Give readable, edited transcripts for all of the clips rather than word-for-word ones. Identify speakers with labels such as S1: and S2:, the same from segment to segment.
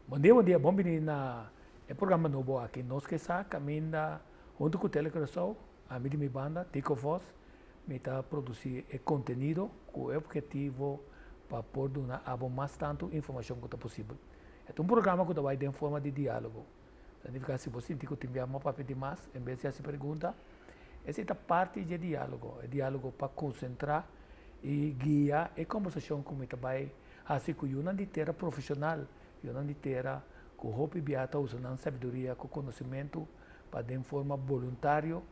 S1: Bon dia, bon dia, bon bini na e programa nobo aki Nos Ke Sa kaminda huntu ku Tele Curaçao, ami di mi banda, Tico Vos, mi ta produsí e kontenido ku e objetivo pa por duna abo mas tantu informashon ku ta posibel. E ta un programa ku ta bai den forma di diálogo. Ta nifiká si bo sinti ku tin biaha bo a papia dimas en bes di hasi pregunta, esei ta parti dje diálogo, e diálogo pa konsentrá i guia e kombersashon ku mi ta bai hasi ku yunan di tera profeshonal, yunan di tera ku hopi biaha ta usa nan sabiduria ku konosementu pa den forma boluntario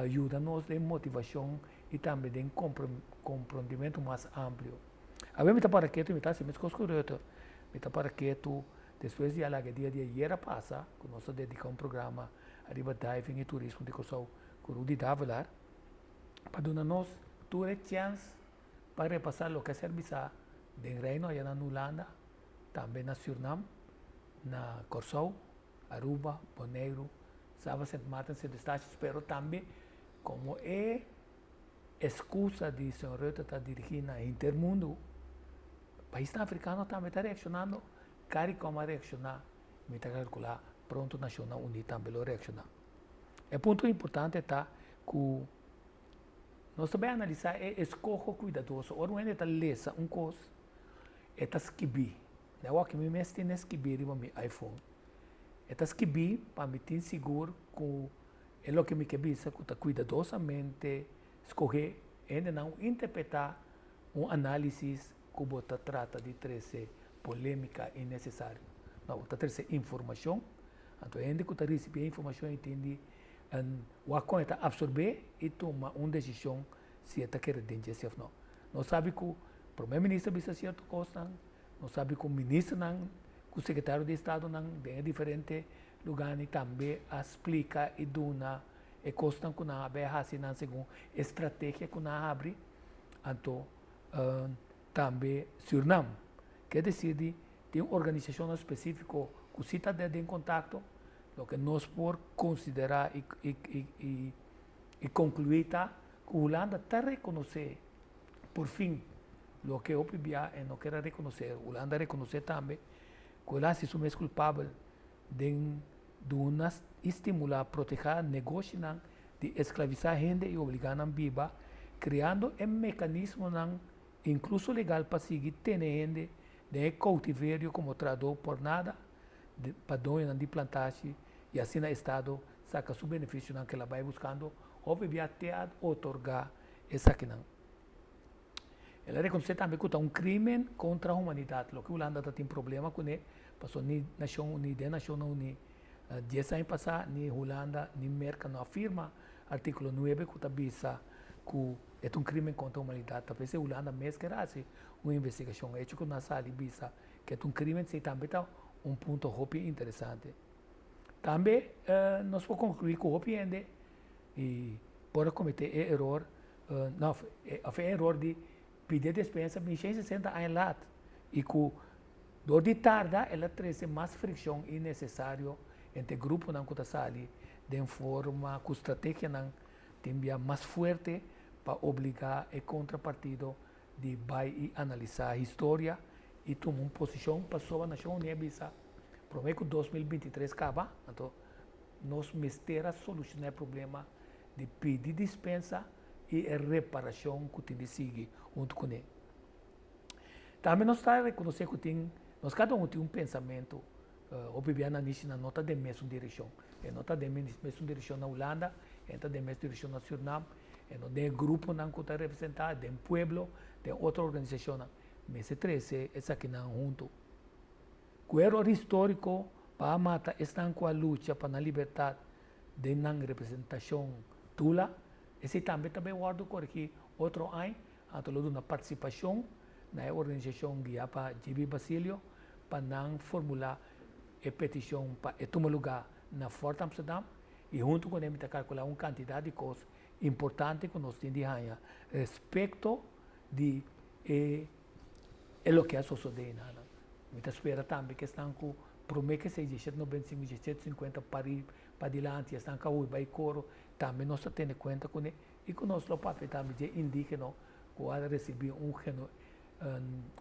S1: yuda nos den motivashon i tambe den komprondimentu mas amplio. Awe mi ta para ketu i mi ta hasi meskos ku Rutte, mi ta para ketu despues di a laga e dia di ayer a pasa ku nos a dediká un programa ariba diving i turismo di Kòrsou ku Rudy Davelaar pa duna nos tur e chèns pa repasá loke a ser bisá den Reino aya na Hulanda, tambe na Sürnam, na Kòrsou, Aruba, Boneiru, Saba, Sint Maarten, Sint Eustatius, pero tambe komo e eskusa di señor Rutte ta dirigí na henter mundu, paisnan afrikano tambe ta reakshonando, Caricom a reakshoná, mi ta kalkulá pronto Nashonnan Uní tambe lo reakshoná. E punto importante ta ku Nos ta bai analisá e eskoho kuidadoso. Ora un hende ta lesa un kos, e ta skibí. Na awor mi mes tin e skibí riba mi iPhone. E ta skibí pa mi tin sigur ku e loke mi ke bisa ku ta kuidadosamente skohé. E hendenan interpretá un análisis ku bo ta trata di trese polémika innesesario. No, bo ta trese informashon. Anto e hende ku ta risibí e informashon i tin di En wak kon e ta absorbé i tuma un desishon si e ta kere den dje òf no. Nos sabi ku prome minister a bisa sierto kosnan, nos sabi ku ministernan ku sekretario di estadonan den e diferente lugánan tambe a splika i duna e kosnan ku nan a bai hasi nan segun e strategia ku nan a habri. Anto tambe Sürnam ke desidi tin organisashonnan spesífiko ku si ta den kontakto. Loke nos por konsiderá i konkluí ta ku Hulanda ta rekonosé por fin loke hopi bia e no ker a rekonosé. Hulanda a rekonosé tambe ku el a hasi su mes kulpabel den duna i stimulá, protehá negoshinan di esklavisá hende i obligá nan biba, kreando e mekanismonan inkluso legal pa sigui tene hende den e koutiverio komo trahadó por nada. pa doñonan di plantashi y asina estado saca su beneficionan ke la bay buscando hopi bia te a otorga esakinan. El a reconoce tambe cu ta un crimen contra humanidad loke Hulanda ta tin problema cune paso ni Nacion Uni den Nacionnan Uni dies aña pasa ni Hulanda ni Merca no a firma articulo nuebe cu ta bisa cu e ta un crimen contra humanidad ta p'esey Hulanda mes ker haci un investigacion hecho cu nan sali bisa Ke ta un crimen si tambe ta un punto hopi interesante. Tambe nos por conclui cu hopi hende y por a comete e eror, no, of e eror di pidi e despensa bin 60 aña laat y cu door di tarda el a trece mas friccion innecesario entre gruponan cu ta sali den forma cu strategianan tin bia mas fuerte pa obliga e contrapartido di bai i analisá historia i tuma un posishon pasobra Nashon Uní a bisa promé ku 2023 kaba, anto nos mester a solushoná e problema di pidi dispensa i e reparashon ku tin di sigui huntu kuné. Tambe nos ta rekonosé ku tin, nos kada un tin un pensamentu, hopi bia nan nishinan no ta den mesun direkshon, e no ta den mesun direkshon na Hulanda, e no ta den mesun direkshon na Sürnam, E no den e gruponan ku ta representá, den pueblo, den otro organisashonnan. Mester trese esakinan huntu. Ku eror históriko pa a mata esnan ku a lucha pa nan libertat den nan representashon Tula, esei tambe ta bay wòrdu koregí otro añ, anto lo duna partisipashon na e organisashon guiá pa JB Basilio pa nan formulá e petishon pa e tuma lugá na Fort Amsterdam i huntu kuné mi ta kalkulá un kantidat di kos importante ku nos tin di haña respekto di e e loke a sosodé einan. Mi ta spera tambe ku esnan ku promé ku esei 1795, 1750 pari padilanti, esnan ku a hui bai koro, tambe nos ta tene kuenta kuné i ku nos lo papia tambe dje indígeno ku a risibí un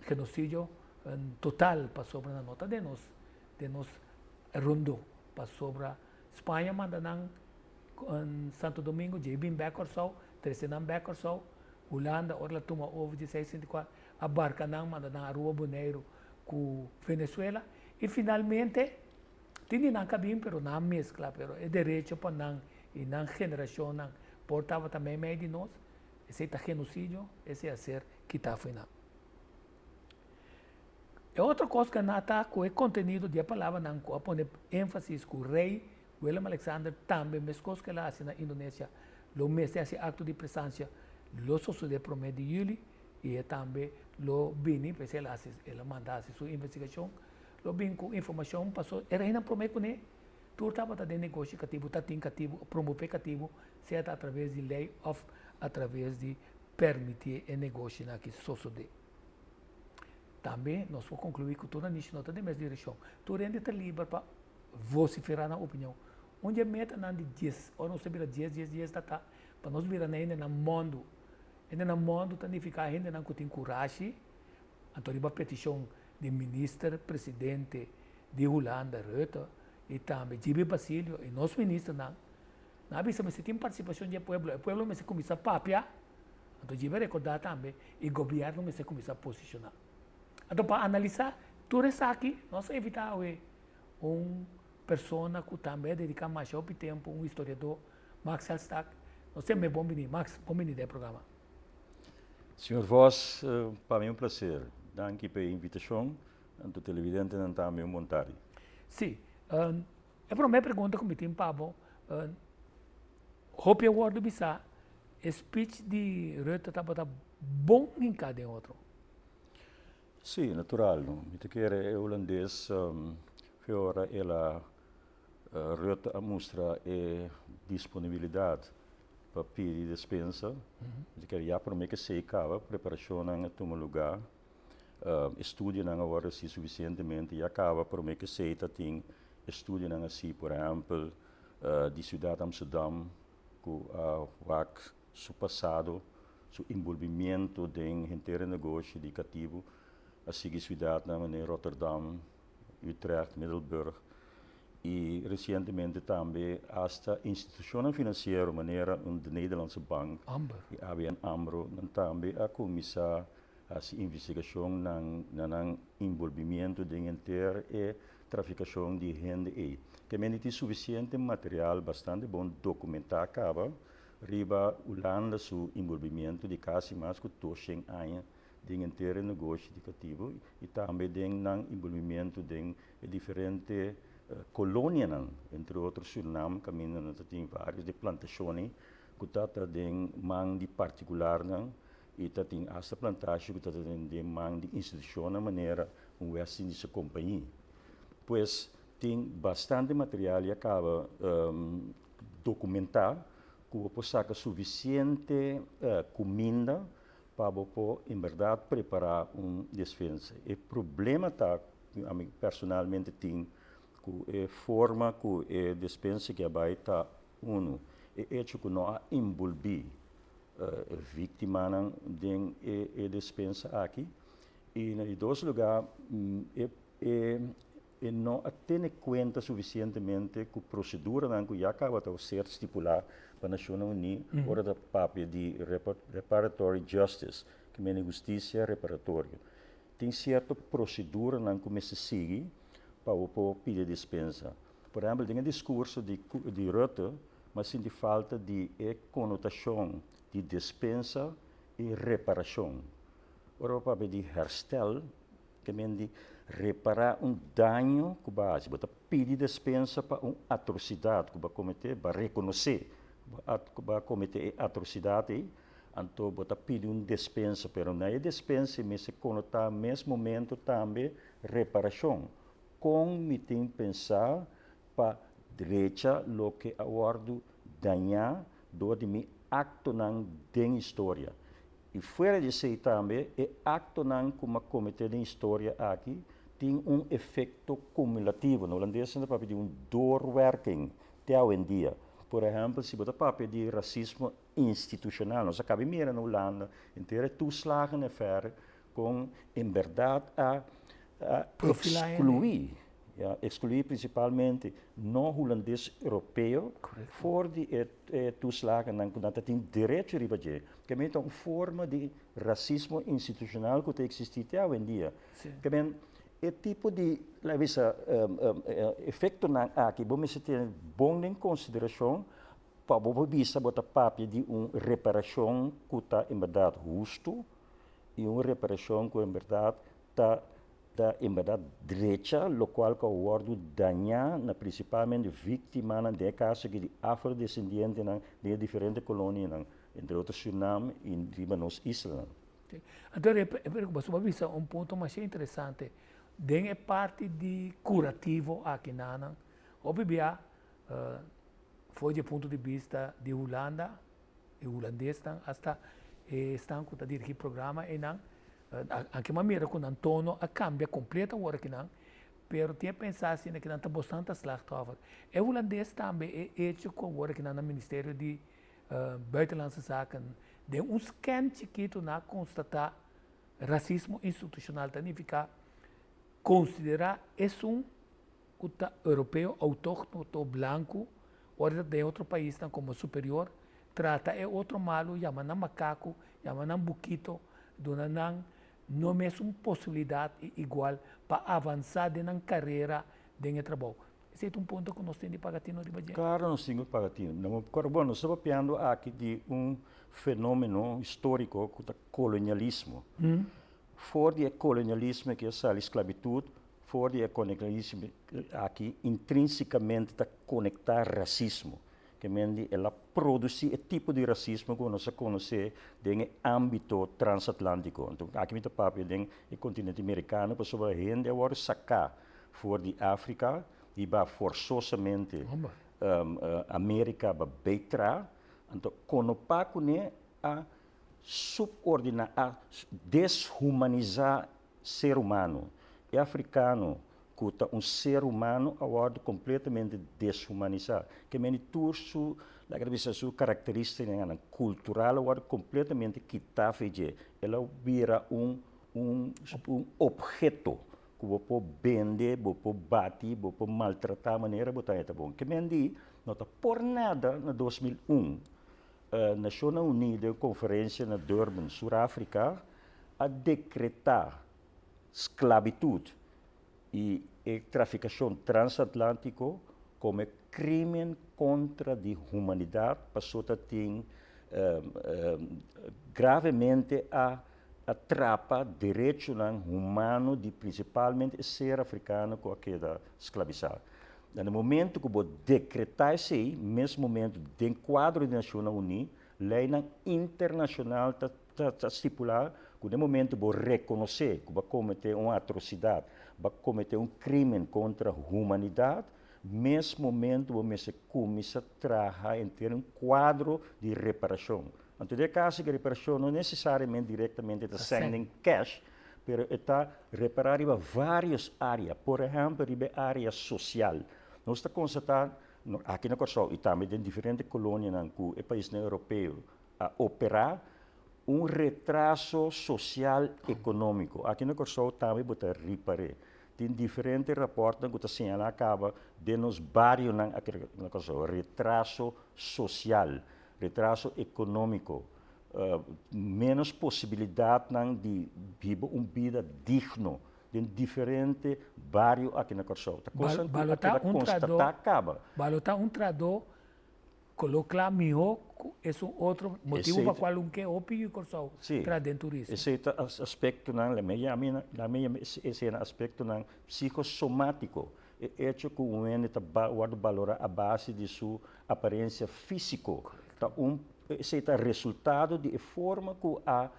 S1: genosidio total pasobra nan no ta den nos. den nos rondó, pasobra Spaña manda nan Santo Domingo, djei bin bek Kòrsou, trese nan bek Kòrsou, Hulanda ora el a tuma over dje 664 a barka nan manda nan Aruba, Boneiru ku Venezuela i finalmente tin di nan ka bin pero nan a meskla pero e derecho pa nan i nan generashonnan por tabata meimei di nos, esei ta genosidio, esei a ser kitá fo'i nan. E otro kos ku nan ta ku e kontenido di e palabranan ku a pone énfasis ku Rei Willem Alexander tambe meskos ku el a hasi na Indonesia lo mester hasi akto di presansia lo sosodé promé di yüli i e tambe lo bini, p'esei el a hasi el a manda hasi su investigashon, lo bin ku informashon paso e reinan promé kuné tur tabata den negoshi katibu, ta tin katibu, promové katibu sea ta atraves di lei òf atraves di permití e negoshinan aki sosodé. Tambe nos por konkluí ku tur nanishi no ta den mes direkshon. Tur hende ta liber pa vosiferá nan opinion. Un di e metanan di dies, ora nos ta bira dies, dies, dies ta ta pa nos bira na hendenan mòndu. Hendenan mòndu ta nifiká hendenan ku tin kurashi, anto riba petishon di minister presidente di Hulanda, Rutte, i tambe Gibi Basilio i nos ministernan, nan a bisa mester tin partisipashon di e pueblo, e pueblo mester kuminsá papia. Anto djebe rekordá tambe e gobièrnu mester kuminsá posishoná. Anto pa analisá tur esaki nos a invitá awe un persona ku tambe a dediká masha hopi tempu, un historiadó, Max Elstak. Nos tin bon bini. Max, bon bini den e programa.
S2: Señor Vos, pa mi un plaser. Danki pa e invitashon. Anto televidentenan tambe un bon tardi.
S1: Sí. E promé pregunta ku mi tin pa bo, hopi a wòrdu bisá e speech di Rutte tabata bon hinká den otro.
S2: Sí, natural no. Mi ta kere e hulandes fe ora el a Rutte a mustra e disponibilidat pa pidi despensa. Mi ta kere ya promé ke esei kaba preparashonnan a tuma lugá. Estudionan a wòrdu hasi sufisientemente ya kaba promé ke esei ta tin estudionan hasi por ehèmpel di siudat Amsterdam ku a wak su pasado, su enbolbimiento den henter e negoshi di katibu a sigui siudatnan manera Rotterdam, Utrecht, Middelburg i resientemente tambe asta institushonnan finansiero manera un De Nederlandse Bank i ABN Amro nan tambe a kuminsá hasi investigashon nan na nan enbolbimiento den henter e trafikashon di hende ei. Ke mende tin sufisiente material bastante bon dokumentá kaba riba Hulanda su enbolbimiento di kasi mas ku 200 aña den henter e negoshi di katibu i tambe den nan enbolbimiento den e diferente kolonianan, entre otro Surinam kaminda nan ta tin varios di plantashonnan ku ta ta den man di partikularnan i ta tin asta plantashi ku ta ta den man di institushonnan manera un West Indische Compagnie. Pues tin bastante material ya kaba dokumentá ku bo por saka sufisiente kuminda pa bo por en bèrdat prepará un despensa. E problema ta ku ami personalmente tin ku e forma ku e despensa ke a bai ta unu, e echo ku no a enbolbí e víktimanan den e despensa aki i na di dos lugá e e no a tene kuenta sufisientemente ku proseduranan ku ya kaba ta ser stipulá pa Nashonnan Uní ora ta papia di reparatory justice, ke mende hustisia reparatorio. Tin sierto proseduranan ku mester sigui pa bo por pidi despensa. Por ehèmpel, den e diskurso di di Rutte mi a sinti falta di e konotashon di despensa i reparashon. Ora bo papia di herstel, ke men di repará un daño ku bo a hasi. Bo ta pidi despensa pa un atrosidat ku bo a kometé, bo a rekonosé ku bo a kometé e atrosidat ei, anto bo ta pidi un despensa. Pero na e despensa ei mester konotá mes momento tambe reparashon. Kon mi tin pensá pa drecha loke a wòrdu dañá dor di mi aktonan den historia? I fuera di esei tambe, e aktonan ku mi a kometé den historia aki tin un efekto kumulativo. Na hulandes nan ta papia di un doorwerking te awendia. Por ehèmpel, si bo ta papia di rasismo institushonal, nos a kaba di mira na Hulanda henter e toeslagenaffaire kon en bèrdat a ekskluí. Ya, ekskluí prinsipalmente no hulandes europeo for di e toeslagennan ku nan ta tin derecho riba dje. Ke men ta un forma di rasismo institushonal ku ta eksistí te awendia. Ke men e tipo di, laga bisa, efektonan aki bo mester tene bon den konsiderashon pa bo por bisa bo ta papia di un reparashon ku ta en bèrdat hustu i un reparashon ku en bèrdat ta ta en bèrdat drecha lokual ku a wòrdu dañá na prinsipalmente víktimanan, den e kaso aki di afrodesendientenan den e diferente kolonianan, entre otro Surinam i riba nos islanan.
S1: Anto bo a bisa un punto masha interesante den e parti di kurativo aki nan, hopi bia For di e punto di bista di Hulanda, e hulandesnan, asta e esnan ku ta dirigí programa einan, anke mi a mira ku nan tono a kambia kompleto awor akinan, pero tin e pensa asina ku nan ta bosnan ta slachtoffer. E hulandes tambe e echo ku awor akinan na Ministerio di Buitenlandse Zaken den un scan chikitu nan a konstatá rasismo institushonal ta nifiká konsiderá esun ku ta europeo outóktono blanku ora ta den otro paisnan komo superior, trata e otro malu, yama nan makaku, yama nan bukito, duna nan no mesun posibilidat i igual pa avansá den nan karera den e trabou. Esei ta un punto ku nos tin di paga tino riba dje.
S2: Klaro nos tin ku paga tino. Bon, nos ta papiando aki di un fenomeno históriko ku ta kolonialismo. For di e kolonialismo ke a sali sklabitut, For di e konekalismo aki intrinsikamente ta konektá rasismo, ke men di el a produsí e tipo di rasismo ku nos a konosé den e ámbito transatlántiko. Anto aki mi ta papia den e kontinente merikano pasobra hende a wòrdu saká for di Afrika i ba forsosamente Amerika ba bei tra, anto konopá kuné a subordiná, a deshumanisá Ser humano. E africano cu ta un ser humano a wordo completamente deshumanisa. Ke meni tur su, laga ta bisa, su caracteristicanan cultural a wordo completamente kita fe dje. El a bira un un un obheto cu bo por bende, bo por bati, bo por maltrata manera bo ta heta bon. Ke men di no ta por nada na 2001 Nacionnan Uní den un conferencia na Durban, Sur Africa, a dekretá sklabitut i e trafikashon transatlantiko komo e krímen kontra di humanidat pasobra ta tin gravemente a trapa derechonan humano di prinsipalmente e ser afrikano ku a keda sklabisá. Na e momento ku bo dekretá esei, mes momento den kuadro di Nashonnan Uní, leinan internashonal ta ta stipulá ku den momento bo rekonosé ku bo a kometé un atrosidat, bo a kometé un krímen kontra humanidat, mes momento bo mester kuminsá traha henter un kuadro di reparashon. Anto den e kaso ku e reparashon no nesesariamente direktamente ta sèn den kèsh, pero e ta repará riba vários área, por ehèmpel riba e área sosial. Nos ta konstatá aki na Kòrsou i tambe den diferente kolonianan ku e paisnan europeo a operá un retraso sosial ekonómiko. Aki na Kòrsou tambe bo ta ripar'é. Tin diferente rapòrtnan ku ta señalá kaba den nos barionan aki na Kòrsou, retraso sosial, retraso ekonómiko, ménos posibilidatnan di biba un bida digno den diferente bario aki na Kòrsou. Ta kosnan ku a keda konstatá kaba.
S1: Balotá un tradó Kolo kla mihó ku esun otro motibu pa kual un ke hopi yu Kòrsou tra den turismo.
S2: Esei ta aspektonan, laga mi yama, laga mi yama esei nan aspektonan psikosomátiko. E echo ku un hende ta wòrdu balorá a base di su aparensia físiko ta un, esei ta resultado di e forma ku a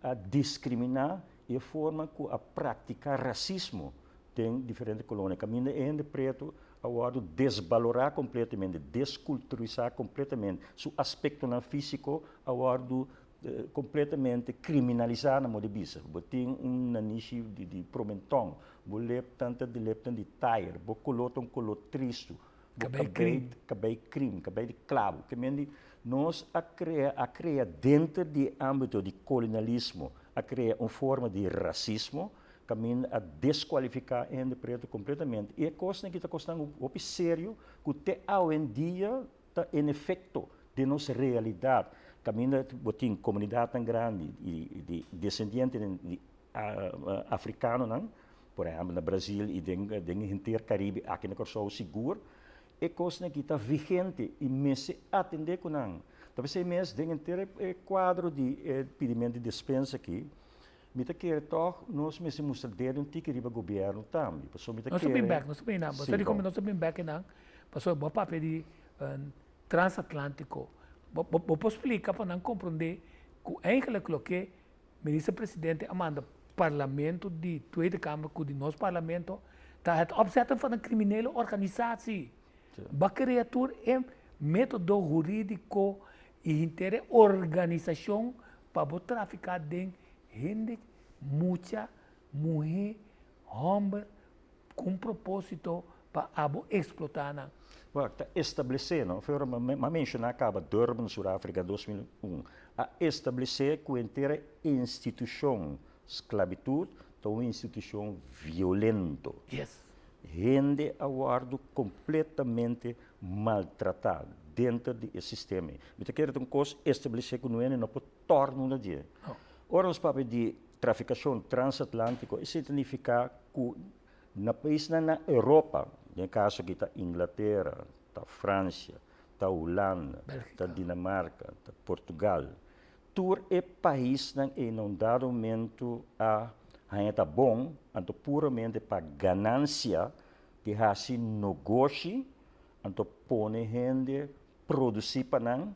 S2: a diskriminá i e forma ku a praktiká rasismo den diferente kolonia. Kaminda e hende pretu a wòrdu desbalorá kompletamente, deskulturisá kompletamente, su aspektonan físiko a wòrdu kompletamente kriminalisá na modo di bisa. Bo tin un nanishi di promentòn, bo lepnan ta di lepnan di tayer, bo koló ta un koló tristu, bo kabei kabei krim, kabei di klabu. Ke men di nos a krea a krea denter di e ámbito di kolonialismo a krea un forma di rasismo. kaminda a deskualifiká e hende pretu kompletamente. I e kosnan aki ta kosnan hopi serio ku te awendia ta en efekto den nos realidat. Kaminda bo tin komunidatnan grandi di desendientenan di afrikanonan, por ehèmpel na Brazil i den den henter Karibe, aki na Kòrsou sigur, e kosnan aki ta vigente i mester atendé ku nan. Ta p'esei mes den henter e kuadro di e pidimentu di despensa aki, mi ta kere tòg nos mester mustra dedo un tiki riba gobièrnu tambe, pasobra mi ta
S1: Nos ta
S2: kere.
S1: bin bèk, nos ta bin nan, bo sa dikon nos ta bin bèk einan? Pasobra bo a papia di transatlántico, bo bo por splika pa nan komprondé ku eigenlijk loke Minister Presidente a manda Parlamento di Tweede Kamer ku di nos Parlamento ta het opzetten van een criminele organisatie. Bo a krea tur e metodo huridiko i henter e organisashon pa bo trafiká den hende, mucha, muhé, hòmber ku un propósito pa abo eksplotá nan.
S2: Wak, ta establesé, no? Feur, m'a menshoná kaba Durban, Suráfrika, 2001, a establesé ku henter e institushon sklabitut ta un institushon violento.
S1: Yes.
S2: Hende a wòrdu kompletamente maltratá denter di e sistema ei. Mi ta kere ta un kos establesé ku nuene no por tòrnu na dje.
S1: No.
S2: Ora nos papia di trafikashon transatlántico, esei ta nifiká ku na paisnan na Europa, den e kaso aki ta Inglatera, ta Fransia, ta Hulanda, ta Dinamarka, ta Portugal, tur e paisnan ei na un dado momento a haña ta bon, anto puramente pa ganansia di hasi nogoshi, anto pone hende produsí pa nan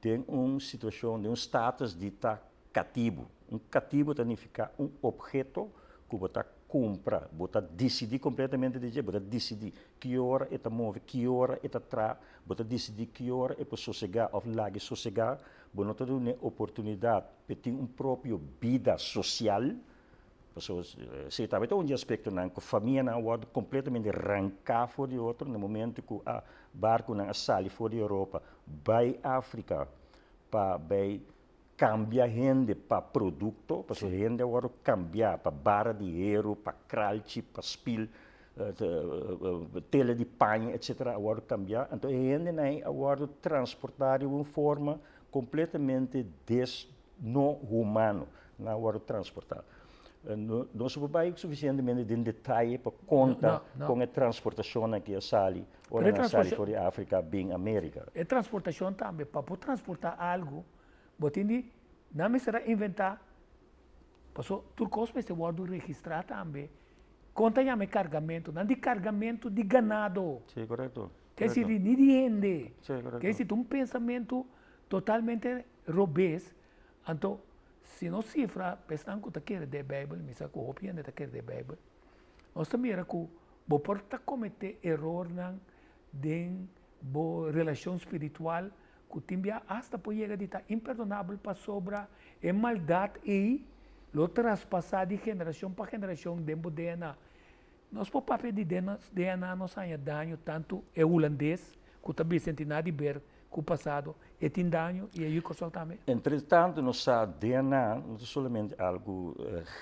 S2: den un situashon, den un status di ta katibu. Un katibu ta nifiká un opheto ku bo ta kumpra, bo ta disidí kompletamente di dje, bo ta disidí ki ora e ta move, ki ora e ta traha, bo ta disidí ki ora e por sosegá òf lag'e sosegá, bo no ta dun'e oportunidat p'e tin un propio bida sosial. Pasobra esei tambe ta un di aspektonan ku famianan a wòrdu kompletamente ranká for di otro na momento ku a barkunan a sali for di Europa bai Afrika pa bai kambia hende pa produkto, pasobra hende a wòrdu kambiá pa bara di heru, pa kralchi, pa spil, tela di paña etsetera a wòrdu kambiá. Anto e hendenan ei a wòrdu transportá di un forma kompletamente des no humano. Nan a wòrdu transportá. Nos no por bai sufisientemente den detaye pa konta kon e transportashonnan aki a sali ora nan a sali for di Afrika bin Amerika.
S1: E transportashon tambe, pa por transportá algu, bo tin di, nan mester a inventá, paso tur kos mester wòrdu registrá tambe. Kon ta yama e kargamentu? Nan di kargamentu di ganado.
S2: Sí, korekto.
S1: Ke si di ni di hende.
S2: Sí, korekto.
S1: Ke si ta un pensamentu totalmente robes. Anto, si nos sifra pa esnan ku ta kere den e Beibel, mi sa ku hopi hende ta kere den e Beibel, nos ta mira ku bo por ta kometé erornan den bo relashon spiritual ku tin bia asta por yega di ta imperdonabel pasobra e maldat ei lo traspasá di generashon pa generashon den bo DNA. Nos por papia di DNA nos haña daño tantu e hulandes ku ta bisa en tin nada di ber ku pasado e tin daño i e yu Kòrsou tambe.
S2: Entre tantu nos sa DNA no ta solamente algu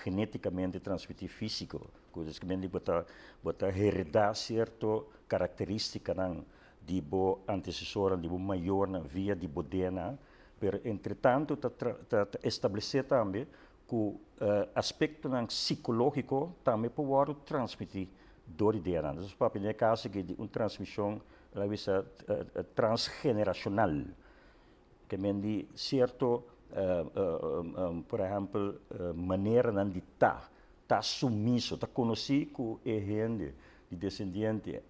S2: genétikamente transmití físiko, ku básicamente bo ta bo ta heredá sierto karakterístikanan di bo antesesornan, di bo mayornan via di bo DNA, pero entre tantu ta ta establesé tambe ku aspektonan sikológiko tambe por wòrdu transmití dor di DNA. Nos papia den e kaso aki di un transmishon laga bisa transgenerashonal, ke men di sierto por ehèmpel maneranan di ta, ta sumiso, ta konosí ku e hende di desendiente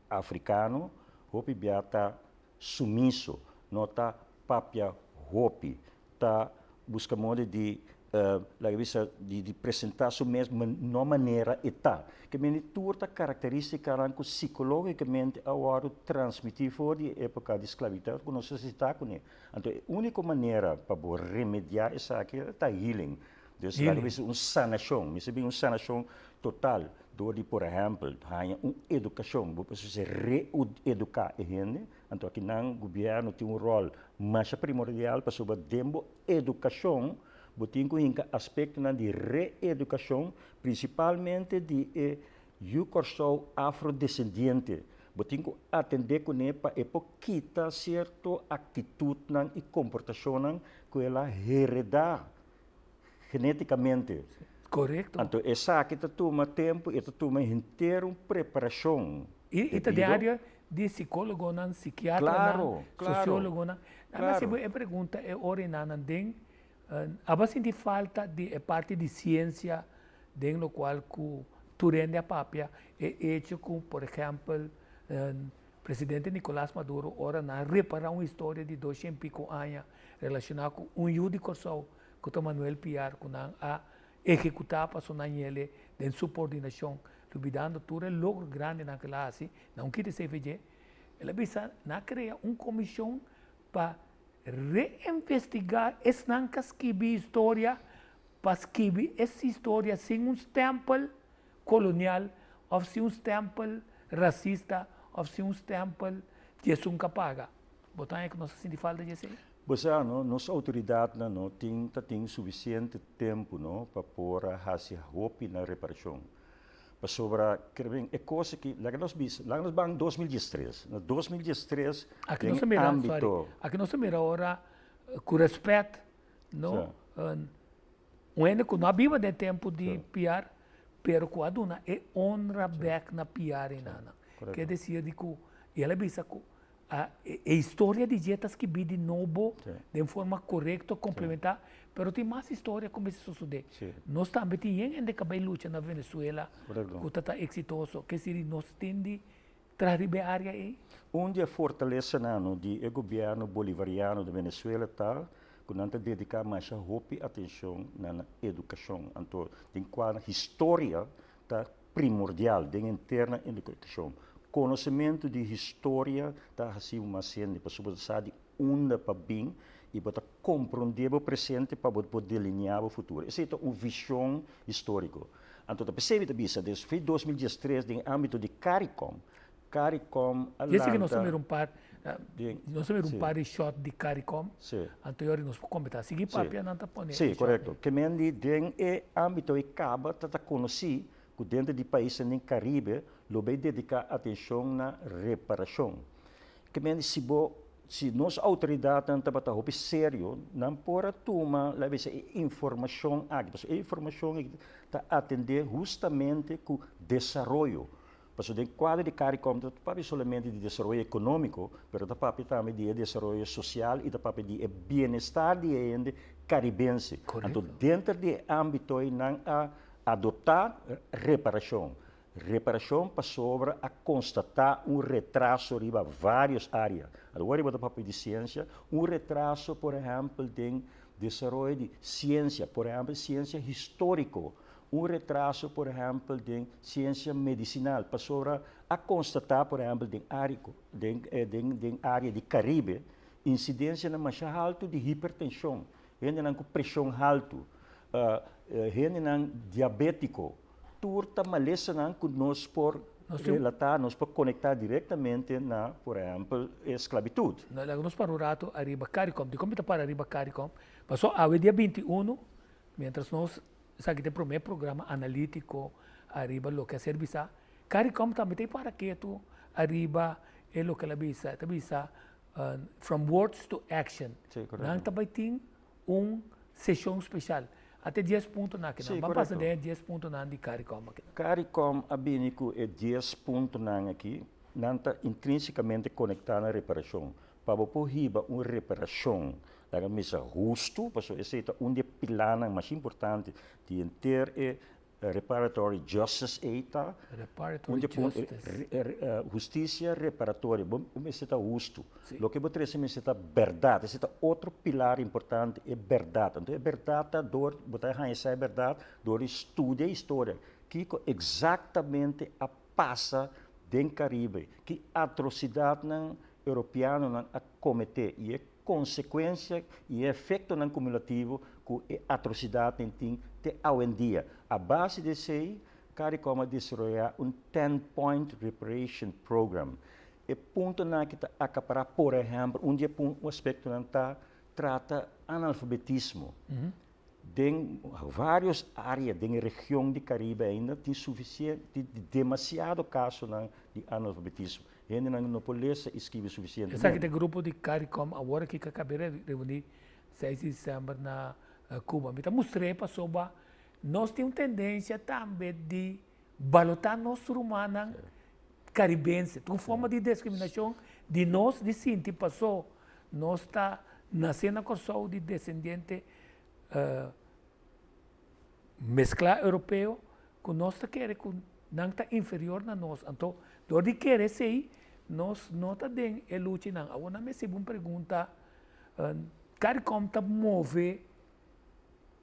S2: afrikano hopi bia ta sumiso, no ta papia hopi, ta buska moda di laga bisa di di presenta su mes no manera e ta. Ke mende tur ta karakteristikanan ku sikologikamente a wòrdu transmití for di e epoka di sklabitut ku nos a sita kuné. Anto e úniko manera pa bo remediá esaki ta healing. Dus laga bisa un sanashon. Mester bin un sanashon total dor di por ehèmpel haña un edukashon. Bo por bisa reeduká e hende. Anto aki nan gobièrnu tin un ròl masha primordial pasobra den bo edukashon. Bo tin ku hinka aspektonan di reedukashon, prinsipalmente di e yu Kòrsou afrodesendiente. Bo tin ku atendé kuné pa e por kita sierto aktitutnan i komportashonnan ku el a heredá genétikamente.
S1: Korekto.
S2: Anto esaki ta tuma tempu i e ta tuma henter un preparashon.
S1: I ta den área di sikólogonan, sikiatranan, sosiólogonan. Nan a hasi bo e pregunta e ora i nan den aba sinti falta di e parti di siensia den lokual ku tur hende a papia e echo ku por ehèmpel presidente Nicolas Maduro ora nan a repará un historia di doshen piko aña relashoná ku un yu di Kòrsou ku ta Manuel Piar ku nan a ehekutá paso nan yele den subordinashon lubidando tur e logro grandinan ku el a hasi na un kita CVG el a bisa nan a krea un komishon pa reinvestigá esnan ku a skibi historia pa skibi es historia sin un stèmpel kolonial òf sin un stèmpel rasista òf sin un stèmpel di esun ku a paga. Bo ta haña ku nos a sinti falta di esei?
S2: Bo sa, no, nos outoridatnan no tin ta tin sufisiente tempu, no, pa por a hasi hopi na reparashon. Pasobra, kere bin, e kos aki, laga nos bisa, laga nos ban 2013. Na 2013,
S1: Aki nos
S2: den
S1: ta mira, sorry,
S2: ámbito.
S1: aki nos ta mira ora ku rèspèt, no, un hende ku no a biba den tempu di Piar, pero ku a duna e honra bèk na Piar i nan. Ke desir di ku, i el a bisa ku A e historia di dje ta skibí di nobo den forma korekto, komplementá, pero tin mas historia ku mester sosodé. Nos tambe tin yen hende ku a bai lucha na Venezuela ku ta ta eksitoso. Ke siri nos tin di traha riba e área ei?
S2: Un di e fortalesanan di e gobièrnu bolivariano di Venezuela ta ku nan ta dediká masha hopi atenshon na nan edukashon. Anto den kua historia ta primordial den henter nan edukashon. Konosementu di historia ta hasi bo mas hende pasobra bo ta sa di unda pa bin i bo ta komprondé bo presente pa bo por delineá bo futuro. Esei ta un vishon históriko. Anto ta p'esei mi ta bisa desde 2013 den e ámbito di Caricom, Caricom a
S1: Dje si nos a
S2: lanta
S1: mira un par,
S2: den
S1: nos a mira un
S2: si.
S1: par di shot di Caricom,
S2: Si.
S1: anto yori nos por kompletá. Sigui
S2: Si.
S1: papia nan ta pone
S2: Si,
S1: e shot
S2: korekto.
S1: ei.
S2: Ke men di den e ámbito ei kaba ta ta konosí ku denter di paisnan den Karibe lo bay dediká atenshon na reparashon. Ke men di si bo si nos outoridatnan tabata hopi serio nan por a tuma laga bisa e informashon aki pasobra e informashon aki ta atendé hustamente ku desaroyo. Pasobra den kuadro di Caricom no ta papia solamente di desaroyo ekonómiko, pero ta papia tambe di e desaroyo sosial i ta papia di e bienestar di e hende karibense. Anto denter di e ámbito ei nan a adoptá reparashon. Reparashon pasobra a konstatá un retraso riba vários área. Anto wòrdu bo ta papia di siensia, un retraso por ehèmpel den desaroyo di siensia, por ehèmpel siensia históriko. Un retraso, por ehèmpel, den siensia medisinal, pasobra a konstatá, por ehèmpel, den área den den den área di Karibe, insidensianan masha haltu di hipertenshon, hendenan ku preshon haltu, hendenan diabétiko, tur ta malesanan ku nos por relatá, nos por konektá direktamente na, por ehèmpel, e sklabitut.
S1: Laga nos para un ratu ariba Caricom. Dikon mi ta para ariba Caricom? Pasobra awe dia 21, miéntras nos Esaki ta e promé programa analítiko ariba loke a ser bisá. Caricom tambe ta e para ketu ariba e loke el a bisa. E ta bisa From words to action. Nan ta bai tin un seshon speshal. Ata e dies puntonan aki nan. Ban pasa den e dies puntonan di Caricom aki nan.
S2: Caricom a bini ku e dies puntonan aki. Nan ta intrinsikamente konektá na reparashon. Pa bo por hiba un reparashon laga misa hustu, pasobra esei ta un di e pilanan mas importante di henter e reparatory justice ei ta.
S1: Reparatory justice.
S2: Hustisia reparatorio, bo mester ta hustu. Loke bo trese mester ta bèrdat, esei ta otro pilar importante, e bèrdat. Anto e bèrdat ta dor, bo ta haña sa e bèrdat dor di studia historia, kiko eksaktamente a pasa den Karibe, ki atrosidatnan europeanonan a kometé i e konsekuensia i e efektonan kumulativo ku e atrosidatnan tin te awendia. A base di esei, Caricom a desaroyá un Ten Point Reparation Program. E puntonan aki ta akapará, por ehèmpel, un di e aspektonan ta trata analfabetismo. Den vários área den e region di Karibe ainda tin sufisiente, tin demasiado kasonan di analfabetismo. Hendenan no por lesa i skibi sufisientemente.
S1: Esaki ta e grupo di Caricom awor aki ku a kabe reuní seis di desèmber na Cuba. Mi ta mustr'é pasobra nos tin un tendensia tambe di balotá nos rumannan karibense. Ta un forma di diskriminashon di nos di sinti paso nos ta nasé na Kòrsou di desendiente mesklá europeo ku nos ta kere ku nan ta inferior na nos. Anto dor di kere esei nos no ta den e luchanan. Awor nan mester un pregunta, Caricom ta move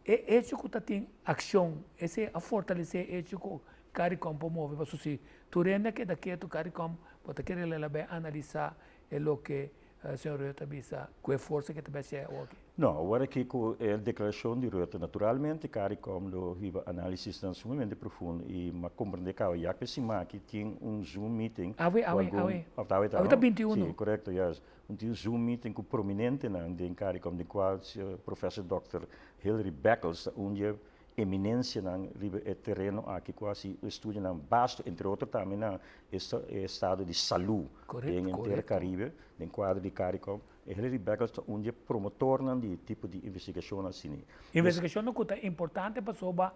S1: E echo ku ta tin akshon, esei a fortalesé e echo ku Caricom por move pasobra si tur hende a keda ketu Caricom bo ta kere lela bai analisá e loke señor Rutte a bisa ku e forsa ke ta bai hasié awoki.
S2: No, awor aki ku e deklarashon di Rutte naturalmente Caricom lo hiba análisisnan sumamente profundo i m'a komprendé kaba ya ku e siman aki tin un zoom meeting
S1: Awe,
S2: ku
S1: awe,
S2: algun,
S1: awe.
S2: awe ta
S1: Awe ta
S2: no?
S1: binti uno.
S2: Si, korekto, juist. Un tin un Zoom meeting ku prominentenan den Caricom den kual Professor Dòkter Hilary Beckles ta un di e eminensianan riba e tereno aki ku a hasi estudionan basto entre otro tambe na e estado di salú den henter Caribe den kuadro di Caricom. E Hilary Beckles ta un di e promotornan di e tipo di investigashonnan asina.
S1: Investigashonnan ku ta importante pasobra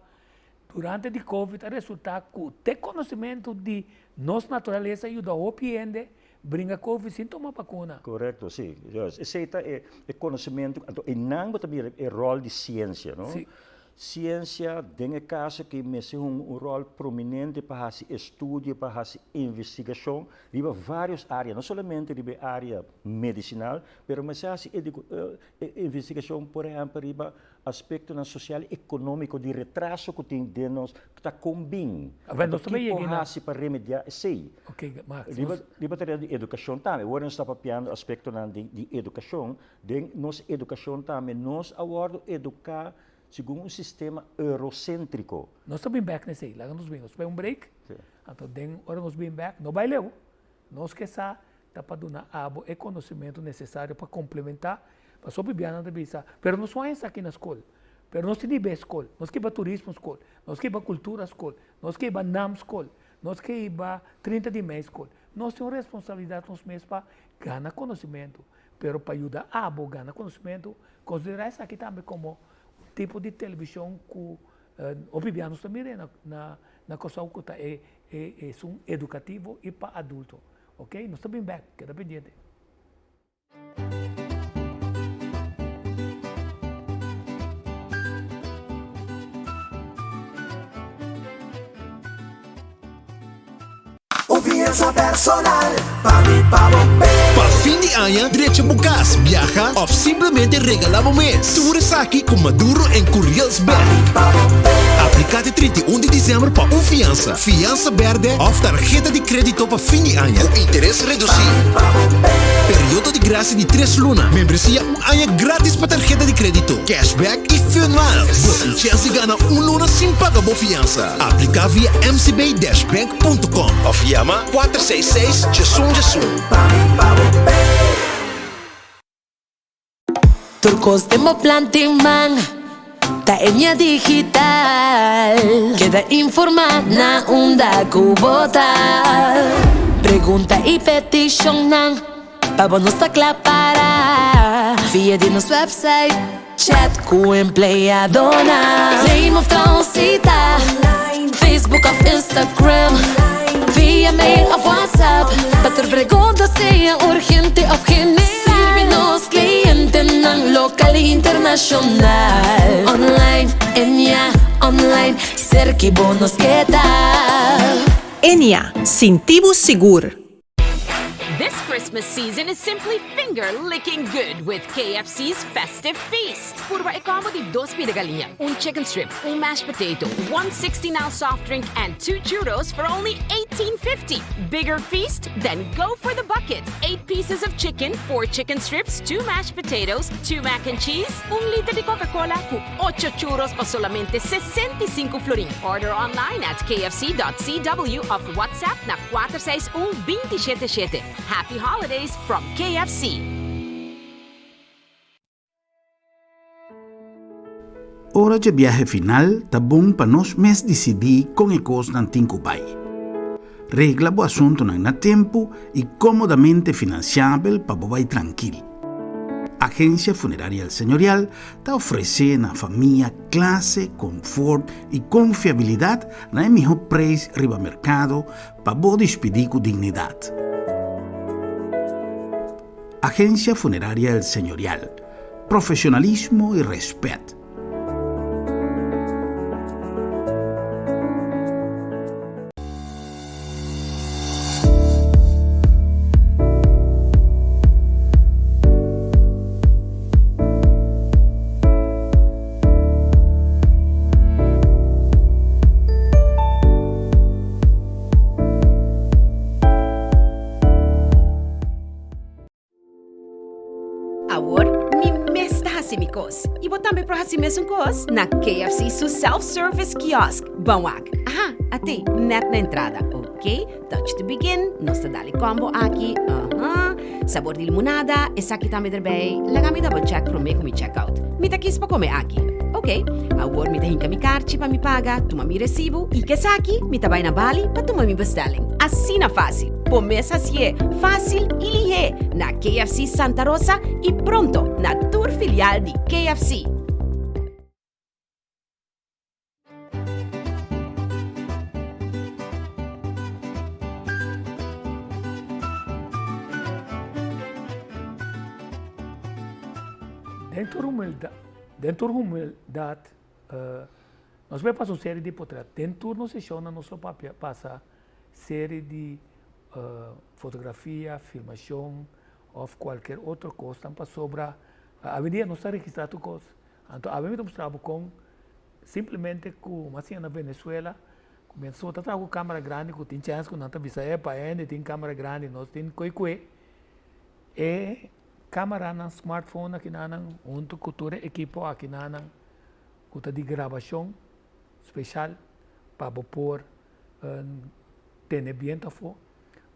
S1: durante di Covid a resulta ku te konosementu di nos naturalesa yuda hopi hende Bringa covid sin tuma bakuna.
S2: Korekto, si. Juist. Esei ta e e konosementu, anto einan bo ta mira e ròl di siensia, no?
S1: Si.
S2: Siensia den e kaso aki mester hunga un ròl prominente pa hasi estudio, pa hasi investigashon riba vários área, no solamente riba e área medisinal, pero mester hasi investigashon por ehèmpel riba Aspektonan sosial i ekonómiko di retraso ku tin den nos ta kon bin.
S1: Awe
S2: Anto
S1: nos ta
S2: ki
S1: yega
S2: por
S1: na.
S2: hasi pa remediá esei?
S1: Ok, Max,
S2: Riba
S1: nos.
S2: riba tereno di edukashon tambe, ora nos ta papiando aspektonan di di edukashon, den nos edukashon tambe nos a wòrdu eduká segun un sistema euroséntriko.
S1: Nos ta bin bèk na esei, laga nos bin, nos bai un break,
S2: Sí.
S1: anto den ora nos bin bèk, no bai leu, nos ke sa ta pa duna abo e konosementu nesesario pa komplementá, pasobra bibianan ta bisa, pero nos no a esaki na skol, pero nos tin di bai skol, nos ke bai turismo skol, nos ke bai kultura skol, nos ke bai nam skol, nos ke bai 30 di mei skol. Nos tin un responsabilidat nos mes pa gana konosementu, pero pa yuda abo gana konosementu, konsiderá esaki tambe komo un tipo di televishon ku hopi biaha nos ta mira na Kòrsou ku ta e esun edukativo i pa adulto. Ok, nos ta bin bek, keda pendiente.
S3: Un fiansa personal pa mi pa bo pe.
S4: Pa fin di aña, drecha bo cas, biaha of simplemente regala bo mes. Tur esaki cu Maduro en Curiel's Bank. Aplica te 31 di december pa un fiansa. Fiansa berde òf tarheta di krédito pa fin di aña ku interes redusí. Periodo di grasia di tres luna. Membresia un aña grátis pa tarheta di krédito, cashback i fun miles. Bo tin chèns di gana un luna sin paga bo fiansa. Apliká via mcb-bank.com òf yama 466 1111.
S5: Tur kos den bo plan tin man ta Ennia Digital. Keda informá na unda ku bo ta. Pregunta i petishonnan pa bo nos ta kla para. Via di nos website, chat ku empleadonan. Claim òf traha un sita, Facebook òf Instagram. Via mail òf WhatsApp, pa tur pregunta sea urgente òf general. Sirbi nos clientenan local y internacional. Online, Ennia, online, cerca bo nos keda.
S6: Ennia, sinti bo sigur!
S7: This Christmas season is simply finger licking good with KFC's Festive Feast. Purba e combo di dos pida galiña, un chicken strip, un mashed potato, one 69 soft drink and two churros for only 18.50. Bigger feast? Then go for the bucket. 8 pieces of chicken, 4 chicken strips, 2 mashed potatoes, 2 mac and cheese, un liter di Coca-Cola cu 8 churros pa solamente 65 florin. Order online at kfc.cw of WhatsApp na 461 27 shete. Happy holidays from KFC!
S8: Ora dje biahe final ta bon pa nos mes disidí kon e kosnan tin ku bai. Regla bo asuntunan na tempu i kómodamente finansiabel pa bo bai trankil. Agensia Funeraria El Señorial ta ofresé na famia klase, konfort i konfiabilidat na e mihó preis riba merkado pa bo dispidí ku dignidat. Agencia Funeraria El Señorial, profesionalismo y respet.
S7: Awor mi mes ta hasi mi kos y bo tambe por hasi mesun kos na KFC su self-service kiosk. Ban wak. Aha, atei, net na entrada. Ok, touch to begin. Nos ta dal e combo aki. Aha, sabor di limonada, esaki tambe derbij. Laga mi double check prome ku mi check out. Mi ta kis pa kome aki. Ok, awor mi ta hinka mi karchi pa mi paga, tuma mi resibu y kesaki mi ta bai na bali pa tuma mi bestelling. Asina fácil! Bo mes hasié fácil y lihé na KFC Santa Rosa y pronto na tur filial di KFC.
S1: Den tur humildat, den tur humildat, nos bai pasa un serie di potret. Den tur nos sesionnan nos lo papia pasa serie di fotografia, filmacion of cualkier otro cosnan pasobra awendia nos ta registra tur cos. Anto awe mi ta mustra bo con simplemente cu mi a siña na Venezuela cu mientras bo ta traha cu camera grandi cu tin chance cu nan ta bisa epa hende tin camera grandi nos tin coy cue e cameranan smartphone akinanan hunto cu tur e ekipo akinanan cu ta di grabacion special pa bo por tene biento afo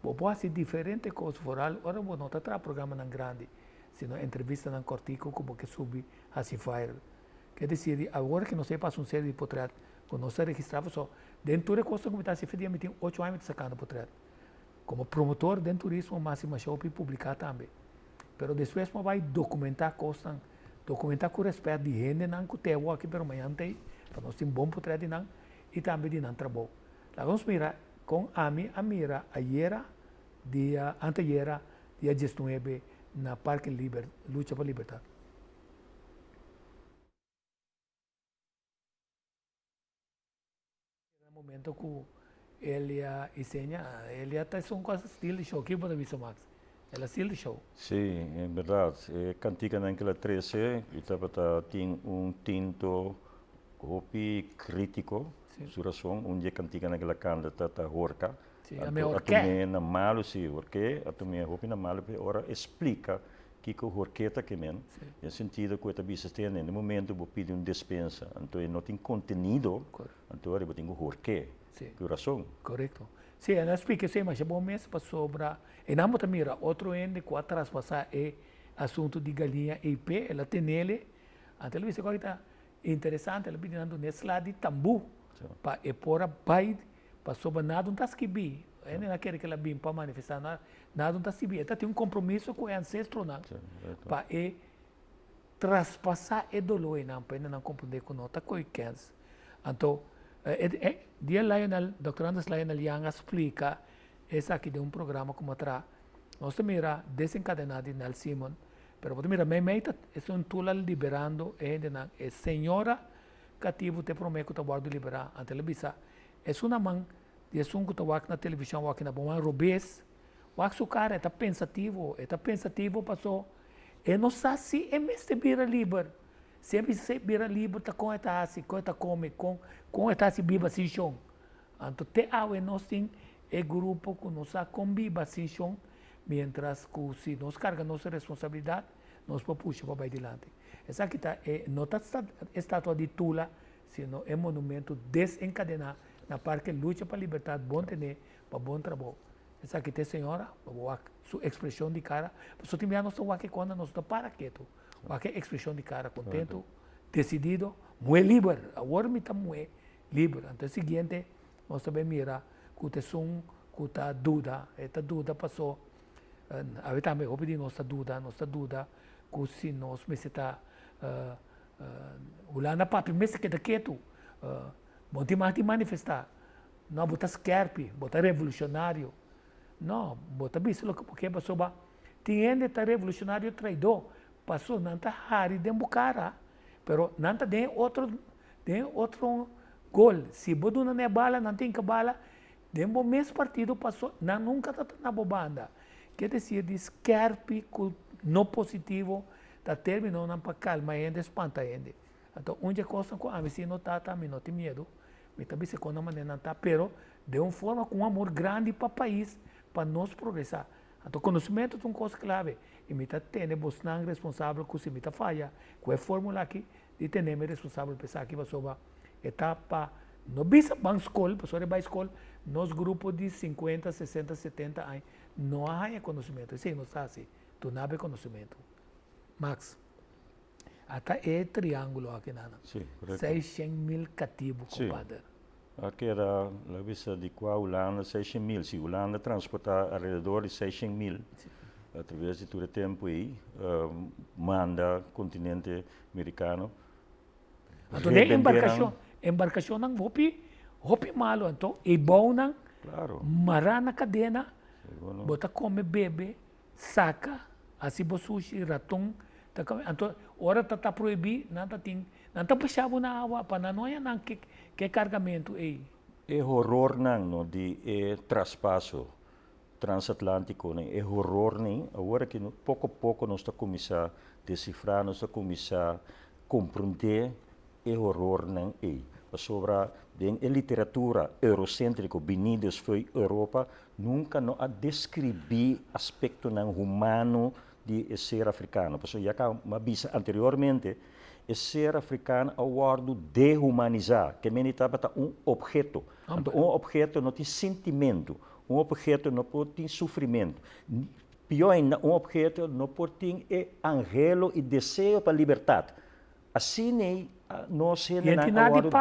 S1: bo por haci diferente cos vooral ora bo no ta traha programanan grandi sino entrevistanan cortico cu bo ke subi haci viral. Ke desir di awor ke nos a pasa un serie di potret cu nos ta registra pasobra den tur e cosnan cu mi ta haci fedia mi tin ocho aña mi ta sacando potret. Como promotor den turismo mi a haci masha hopi publica tambe. Pero despues mi a bay documenta cosnan, documenta cu respet di hendenan cu te awo aki pero mañan ta ey pa nos tin bon potret di nan y tambe di nan trabou. Laga nos mira con ami a mira ayera dia antayera dia diesnuebe na Parke Liber Lucha pa Libertad. Na momento cu Elia y Senia, Elia ta esun cu a steal the show, kico bo ta bisa Max? El a steal the show.
S2: Sí, en berdad, e canticanan cu el a trece y tabata tin un tinto hopi critico, su razon, un di e canticanan cu el a canta ta ta horca,
S1: Sí, a mi horqué.
S2: A tum'é na malu, sí, horqué, a tum'é hopi na malu, pero ora e splika kiko horqué ta kemen, den sentido ku e ta bisa tende, na e momento bo pidi un despensa, anto e no tin kontenido, anto ora bo tin ku horqué, ku rason.
S1: Korekto. Sí, el a splika esei masha bon mes, pasobra e nan bo ta mira otro hende ku a traspasá e asuntu di galiña ei p'e, el a tenele, anto el a bisa kòke ta interesante, el a bini nan dun'é sla di tambú pa e por a bai Pasobra nada no ta skibí. Hende na kere kila bin pa manifestá, nada no ta skibí. E ta tin un kompromiso ku e ansestronan pa e traspasá e doló einan pa hendenan komprendé ku no ta ko'i kèns. Anto, dia Lionel, Dòkter Andres Lionel Yang a splika esaki den un programa ku mi a traha, nos ta mira desenkadená di Nel Simon, pero bo ta mira meimei ta esun tula liberando e hendenan. E señora katibu ta e promé ku ta wòrdu liberá. Anto el a bisa, Esun na man di esun ku ta wak na televishon wak na bo man robes, wak su kara e ta pensativo, e ta pensativo paso e no sa si e mester bira liber, si e mester bira liber ta kon e ta hasi, kon e ta kome, kon kon e ta hasi biba sin shon. Anto te awe nos tin e grupo ku no sa kon biba sin shon, mientras ku si nos karga nos responsabilidat nos por pusha pa bai dilanti. Esaki ta e no ta estatua di Tula sino e monumento desencadená na Parke Lucha pa Libertad bon tené pa bon trabou. Esaki ta e señora, pa bo wak su expresion di cara, pasobra tin bia nos ta wak e konda nos no ta para ketu, wak e expresion di cara, contento. Desidido, muhé liber, awor mi ta muhé liber. Anto e siguiente nos ta bay mira cu ta esun cu ta duda, e ta duda paso awe tambe hopi di nos ta duda, nos ta duda cu si nos mester ta Hulanda papia mester keda ketu, bo no tin mag di manifesta, no bo ta skerpi, bo ta revolucionario, no bo ta bisa loke bo ke pasobra tin hende ta revolucionario traidor, Paso nan ta hari den bo cara, pero nan ta den otro den otro gol. Si bo duna nan e bala, nan tin ke bala den bo mes partido paso nan nunca ta na bo banda. Ke desir di skerpi ku no positivo ta terminonan pa calma hende, spanta hende. Anto un dje kosnan ku ami si no ta ta mi no tin miedu, mi ta bisa kon nan manera nan ta, pero den un forma ku un amor grandi pa pais, pa nos progresa. Anto konosementu ta un kos klave i mi ta tene bosnan responsabel ku si mi ta faya ku e formula aki di tene mi responsabel pa esaki pasobra e ta pa no bisa ban skol pasobra e bai skol nos grupo di sinkuenta, sesenta, setenta aña no a haña konosementu esei nos ta hasi duna bo e konosementu. Max, ata e triangulo aki nan 600.000 katibu kompader.
S2: A keda la bisa di kua Hulanda 600.000. Si Hulanda transportá alrededor di 600.000 atraves di tur e tempu ei, manda kontinente merikano.
S1: Anto den embarkashon, embarkashonnan hopi, hopi malu. Anto e bounan mará na kadena, bo ta kome bebe, saka, hasi bo sushi, raton ta kome. Anto ora ta ta prohibí, nan ta tin Nan ta pusha bo na awa pa nan no haña nan ke ke kargamentu ei.
S2: E horornan no di e traspaso transatlantikonan, e horornan awor aki poko poko nos ta kuminsá desifrá, nos ta kuminsá komprondé e horornan ei. Pasobra den e literatura euroséntriko biní dus fo'i Europa nunka no a deskribí aspektonan humano di e ser afrikano. Pasobra ya ka mi a bisa anteriormente, e ser afrikano a wòrdu dehumanisá, ke mende tabata un opheto. Anto un opheto no tin sintimentu, un opheto no por tin sufrimentu. Pió ainda, un opheto no por tin e anhelo i deseo pa libertat. Asina nos hendenan a wòrdu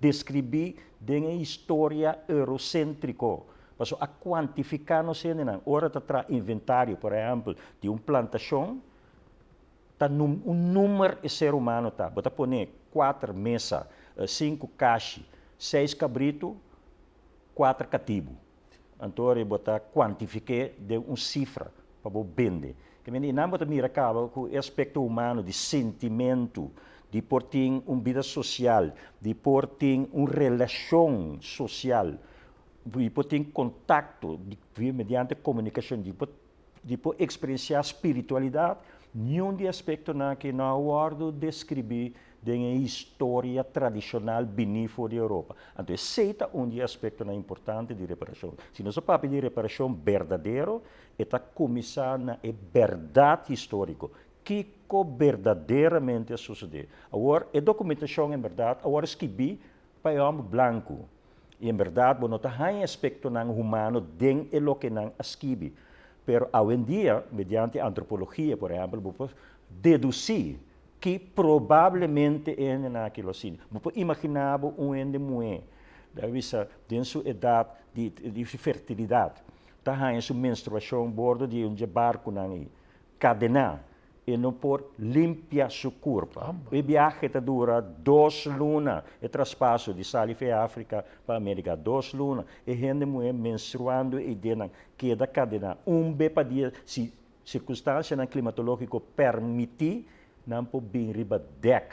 S2: deskribí den e historia euroséntriko. Pasobra a kuantifiká nos hendenan. Ora ta traha inventario, por ehèmpel, di un plantashon, ta un numer e ser humano ta. Bo ta pone kuater mesa, sinku kashi, seis kabritu, kuater katibu. Anto ora bo ta kuantifik'é den un sifra pa bo bende. Ke mende einan bo ta mira kaba ku e aspekto humano di sentimentu, di por tin un bida sosial, di por tin un relashon sosial, di por tin kontakto di mediante komunikashon, di por di por eksperensiá spiritualidat, niun di e aspektonan aki no a wòrdu deskribí den e historia tradishonal biní for di Europa. Anto esei ta un di e aspektonan importante di reparashon. Si nos a papia di reparashon berdadero, e ta kuminsá na e bèrdat históriko, kiko berdaderamente a sosodé. Awor, e dokumentashon en bèrdat a wòrdu skibí pa e hòmber blanku, i en bèrdat bo no ta haña aspektonan humano den e loke nan a skibi. Pero awendia, mediante antropologia, por ehèmpel, bo por dedusí ki probablemente e hendenan aki lo a sinti. Bo por imaginá bo un hende muhé, debe bisa den su edat di di fertilidat, ta haña su menstruashon bordo di un dje barkunan ei, kadená, e no por limpia su kurpa. E biahe ta dura dos luna, e traspaso di sali fe Afrika pa Amerika, dos luna. E hende muhé menstruando ei den nan keda kadená un be pa dia, si sirkunstansianan klimatológiko permití, nan por bin riba dèk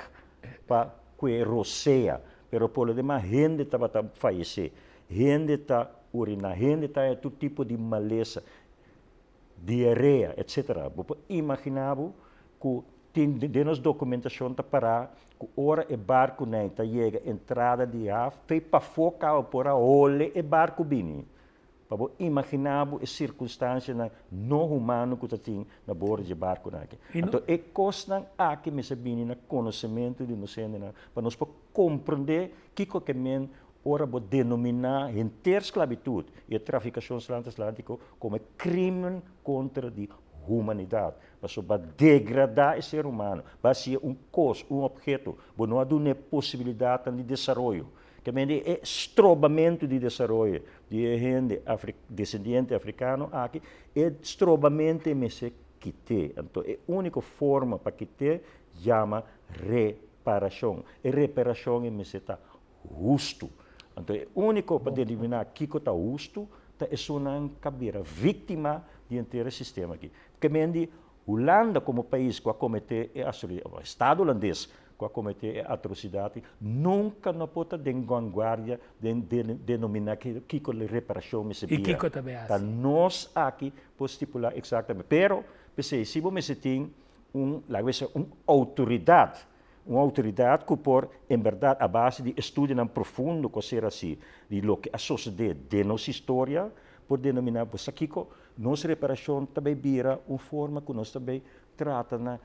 S2: pa kue rosea. Pero por lo demas hende tabata fayesé, hende ta uriná, hende ta haña tur tipo di malesa. diarea, etc. Bo por imaginá bo ku tin den nos dokumentashon ta pará ku ora e barkunan ta yega entrada di haf, fe pafó kaba por a hole e barku bini. Pa bo imaginá bo e sirkunstansianan no humano ku ta tin na bordo dje barkunan aki. Anto e kosnan aki mester bini na konosementu di nos hendenan pa nos por komprendé kiko ke men Ora bo denominá henter sklabitut i e trafikashon transatlantiko komo e krimen kontra di humanidat. Pasobra bo a degradá e ser humano, bo a hasié un kos, un opheto, bo no a dun'é posibilidatnan di desaroyo. Ke mende e strobamentu di desaroyo di e hende desendiente afrikano aki, e strobamentu ei mester kit'é. Anto e úniko forma pa kit'é yama reparashon. E reparashon ei mester ta hustu. Anto e úniko pa determiná kiko ta hustu ta esunnan ka bira víktima di henter e sistema aki. Ke men di Hulanda komo pais ku a kometé e atrosidat, òf estado hulandes ku a kometé e atrosidat aki, nunka no por ta den vanguardia den denominá kiko reparashon mester bira. Ta nos aki por stipulá eksaktamente. Pero, p'esei, si bo mester tin un, laga bisa, un outoridat Un outoridat ku por, en bèrdat, a base di estudionan profundo ku a ser hasí di loke a sosodé den nos historia, por denominá bo sa kiko, nos reparashon ta bai bira un forma ku nos ta bai trata na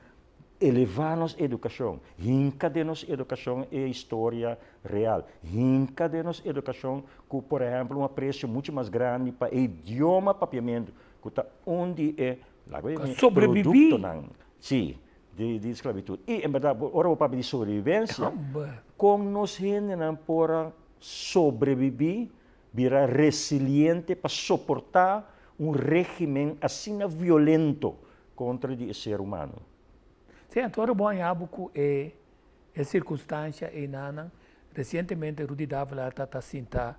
S2: elevá nos edukashon, hinka den nos edukashon e historia real, hinka den nos edukashon ku, por ehèmpel, un apresio muchu mas grandi pa e idioma papiamentu, ku ta un di e, laga mi, produktonan, sí. Di sklabitut. I en bèrdat, ora bo papia di sobrevivensia, kon nos hendenan por a sobrebibí, bira resiliente pa soportá un régimen asina violento kontra di e ser humano?
S1: Sí, anto ora bo haña bo ku e sirkunstansia einanan, resientemente Rudy Davelaar ta ta sinta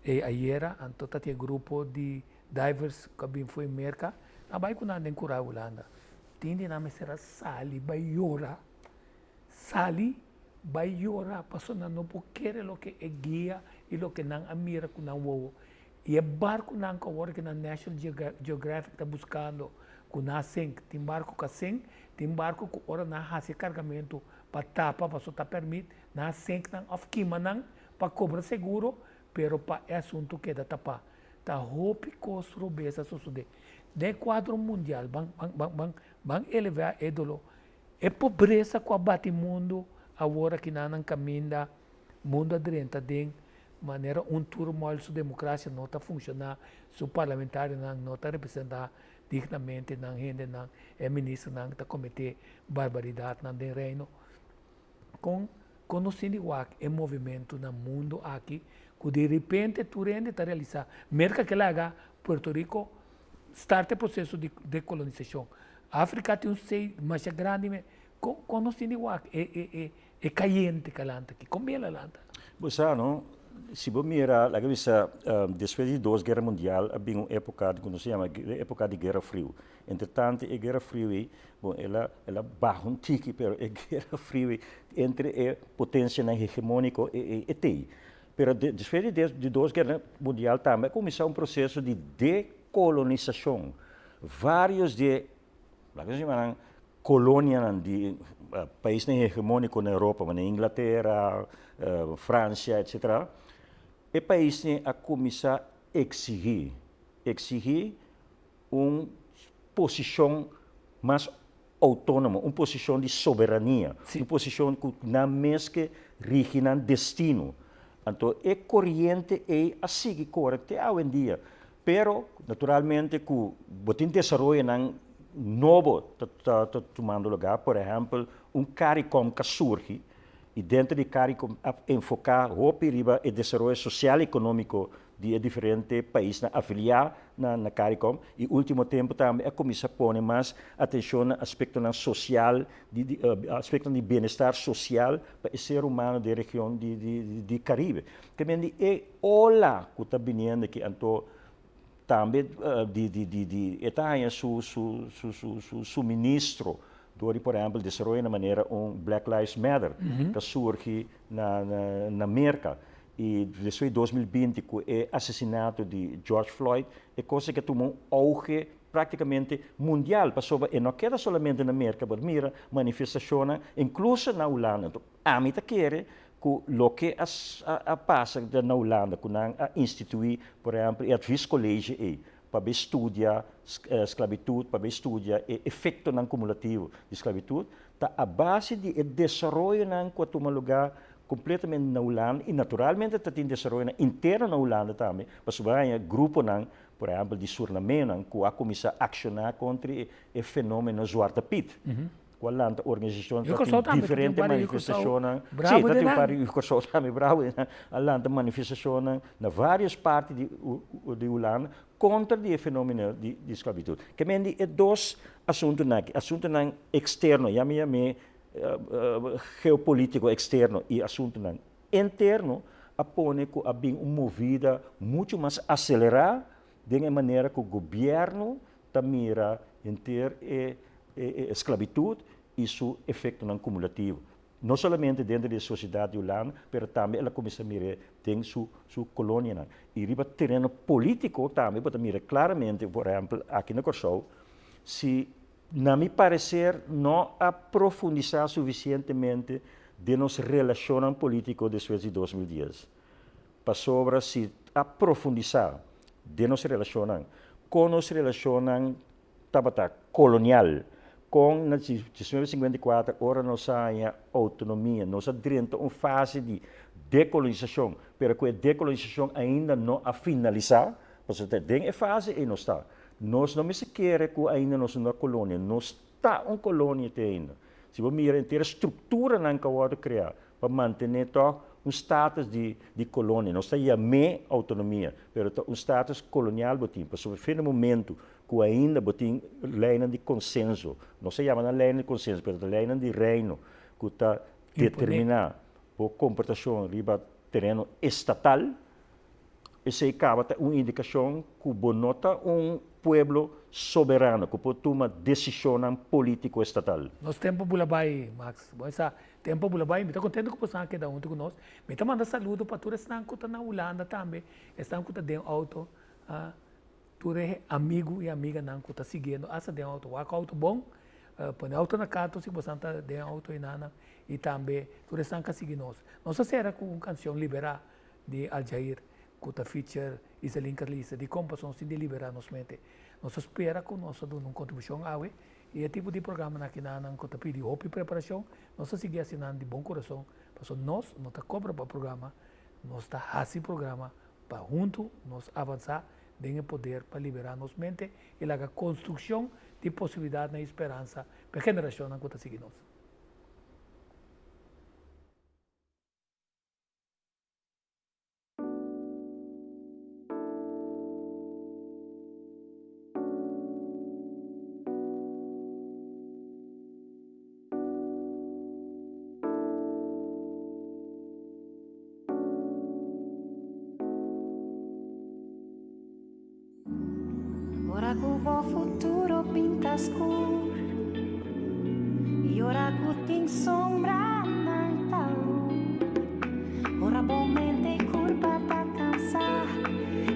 S1: ei ayera, anto ta tin e grupo di divers ku a bin fo'i Merka, nan bai ku nan den Kura Hulanda. Tin di nan mester a sali bai yora, sali bai yora pasobra nan no por kere loke e guia i loke nan a mira ku nan wowo. I e barkunan ku awor ku na National Geographic ta buskando ku nan a sink, tin barku ku a sink, tin barku ku ora nan hasi e kargamentu pa tapa pasobra ta permit, nan a sink nan òf kima nan pa kobra seguro, pero pa e asuntu keda tapá. Ta hopi kos robes a sosodé. Den e kuadro mundial, ban ban ban ban elevá e doló. E pobresa ku a bati mundu awor aki nan nan kaminda, mundu a drenta den manera un turmoil, su demokrasia no ta funshoná, su parlamentarionan no ta representá dignamente nan hendenan, e ministernan ta kometé barbaridatnan den Reino. Kon kon nos tin di wak e movimentu na mundu aki ku di ripente tur hende ta realisá Merka ke laga Puerto Rico start e proseso di dekolonisashon. Afrika tin un sei masha grandi me. Kon kon nos tin di wak e e e e kayente ku a lanta aki? Kon bien a lanta?
S2: Bo sa no, si bo mira laga bisa despues di dos guera mundial a bin un epoka ku nos ta yama epoka di guera friu. Entretanto e Guera Friu ei, bon, el a, el a baha un tiki, pero e Guera Friu ei entre e potencianan hegemonico e, e, e tei. Pero de, despues di des, di dos guera mundial tambe a cuminsa un proceso di decolonisacion. Varios di e, laga nos yama nan, colonianan di paisnan hegemonico na Europa, manera Inglatera, Francia, etcetera, e paisnan a cuminsa exigi, exigi un posishon mas outónomo, un posishon di soberania, un posishon ku nan mes ke rigi nan destino. Anto e koriente ei a sigui kore te awendia. Pero, naturalmente ku bo tin desaroyonan nobo ta ta tumando lugá, por ehèmpel un Caricom ka surgi i denter di Caricom a enfoká hopi riba e desaroyo sosial ekonómiko di e diferente paisnan afiliá na na Caricom i último tempu tambe a kuminsá pone mas atenshon na aspektonan sosial di di aspektonan di bienestar sosial pa e ser humano den region di di di Karibe. Te men di e ola ku ta biniendo aki anto tambe di di di di e ta haña su su su su su suministro dor di por ehèmpel desaroyo na manera un Black Lives Matter ta surgi na na na Merka. I despues di 2020 ku e asesinato di George Floyd, e kos aki a tuma un auge praktikamente mundial, pasobra e no a keda solamente na Merka, bo ta mira manifestashonnan inkluso na Hulanda. Anto ami ta kere ku loke a a pasa na Hulanda, ku nan a instituí por ehèmpel e adviescollege ei pa bay studia sklabitut, pa bay studia e efektonan kumulativo di sklabitut, ta a base di e desaroyonan ku a tuma lugá Completamente na Hulanda y naturalmente ta tin desaroyonan interno na Hulanda tambe, pasobra haña gruponan por ehèmpel di Surnamenan ku a kuminsá akshoná kontra e fenómeno Zwarte Piet. Ku a lanta organisashon ta tin diferente manifestashonnan. Sí, ta tin un par di Kòrsou tambe bravo den nan. A lanta manifestashonnan na vários parti di di Hulanda kontra di e fenómeno di di sklabitut. Ke men di e dos asuntunan aki, asuntunan eksterno, ya mi yam'é geopolítiko eksterno i asuntunan interno a pone ku a bin un movida muchu mas aselerá den e manera ku gobièrnu ta mira henter e esklabitut i su efektonan kumulativo, no solamente dentro di e sosiedat di Hulanda, pero tambe el a kuminsá mir'é den su su kolonianan. I riba tereno polítiko tambe bo ta mira klaramente, por ehèmpel aki na Kòrsou, si na mi pareser no a profundisá sufisientemente den nos relashonnan polítiko despues di 2010. Pasobra si a profundisá den nos relashonnan, kon nos relashonnan tabata kolonial, kon na 1954 ora nos a haña outonomia, nos a drenta un fase di dekolonisashon, pero ku e dekolonisashon ainda no a finalisá, pasobra ta den e fase ei nos ta. Nos no mester kere ku ainda nos no ta kolonia, nos ta un kolonia te ainda. Si bo mira henter e strukturanan ku a wòrdu kreá pa mantené tòg un status di di kolonia. Nos ta yam'é outonomia, pero ta un status kolonial bo tin, pasobra fin di momentu ku ainda bo tin leinan di konsenso, nos ta yama nan leinan di konsenso, pero ta leinan di reino ku ta determiná bo komportashon riba tereno estatal. Esei kaba ta un indikashon ku bo no ta un pueblo soberano ku por tuma desishonnan polítiko estatal.
S1: Nos tempu bula bai, Max. Bo sa, tempu bula bai. Mi ta kontento ku boso a keda huntu ku nos. Mi ta manda saludo pa tur esnan ku ta na Hulanda tambe, esnan ku ta den outo, tur e amigu i amiganan ku ta siguiendo asta den outo. Wak outo bon, pone outo na kantu si boso ta den outo enanan i tambe tur esnan ku a sigui nos. Nos a sera ku un kanshon Liberá. Di Aljair ku ta feature Iselin Carlisa dikon pasobra nos tin di liberá nos mente. Nos ta spera ku nos a duna un kontribushon awe i e tipo di programanan akinanan ku ta pidi hopi preparashon nos ta sigui hasi nan di bon kurason pasobra nos no ta kobra pa programa, nos ta hasi programa pa huntu nos avansá den e poder pa liberá nos mente i laga konstrukshon di posibilidatnan i speransa pa e generashonnan ku ta sigui nos.
S9: Ora ku bo futuro pinta skur I ora ku tin sombranan ta lur Ora bo mente i kurpa ta kansá